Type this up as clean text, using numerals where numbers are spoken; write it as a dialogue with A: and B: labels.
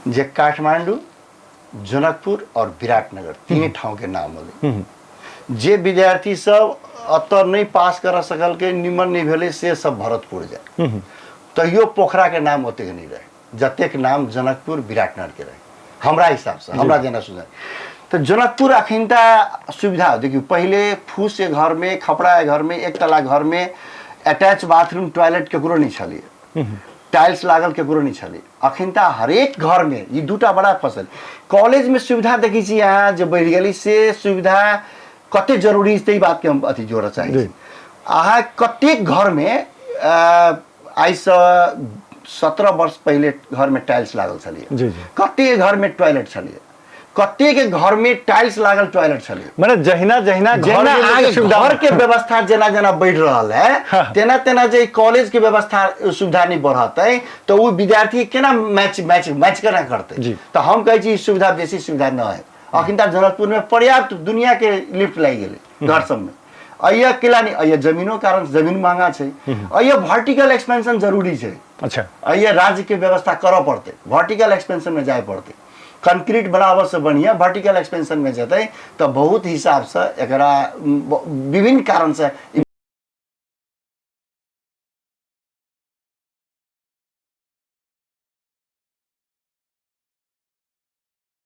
A: जे काठमांडू, जनकपुर और विराटनगर तीन ठाउँ के नाम होलै। जे विद्यार्थी सब एतऽ नहि पास कर सकलकै, निमन नहि भेलै, से सब भरतपुर जाय। तैयो पोखरा के नाम ओतेक नहि रहै जतेक नाम जनकपुर विराटनगर के रहै, हमरा हिसाबसँ, हमरा जेना सुझाय। तऽ जनकपुर अखन तऽ सुविधा देखियौ, पहिले फूसके घरमे, खपड़ाके घरमे, एक तला घरमे अटैच बाथरूम टॉयलेट ककरो नहि छलै, टाइल्स लागल ककरो नहि छलै। अखन तऽ हरेक घरमे ई दूटा बड़ा फसल। कॉलेजमे सुविधा देखै छी अहाँ जे बढ़ि गेलै, से सुविधा कते जरूरी ताहि बातके हम अथी जोड़ऽ चाहै छी। अहाँ कतेक घरमे आइसँ 17 वर्ष पहिले घरमे टाइल्स लागल छलै?
B: जी जी
A: कतेक घरमे टॉयलेट छलै? कतेक घरमे टाइल्स लागल टॉयलेट छलै?
B: माने जहिना जहिना घर
A: जेना
B: के लोकके
A: आगे
B: सुविधा
A: घर के व्यवस्था जेना जेना बढ़ि रहल है, तेना तेना जे कॉलेज के व्यवस्था सुविधा नहि बढ़तै तऽ ओ विद्यार्थी केना मैच मैच मैच केना करतै? तऽ हम कहै छी सुविधा बेसी सुविधा न है। अखन तक जनकपुर में पर्याप्त दुनिया के लिफ्ट लागि गेलै घर सबमे। अइया केला नहि, अइया जमीनो कारण जमीन महंगा छै। अइया वर्टिकल एक्सपेंशन जरूरी छै। अइया राज्य के व्यवस्था करऽ पड़तै, वर्टिकल एक्सपेंशन में जाय पड़तै। कंक्रीट बनाबऽ से बढ़िया वर्टिकल एक्सपेंशन में जेतै तऽ बहुत हिसाबसँ एकरा विभिन्न कारणसँ।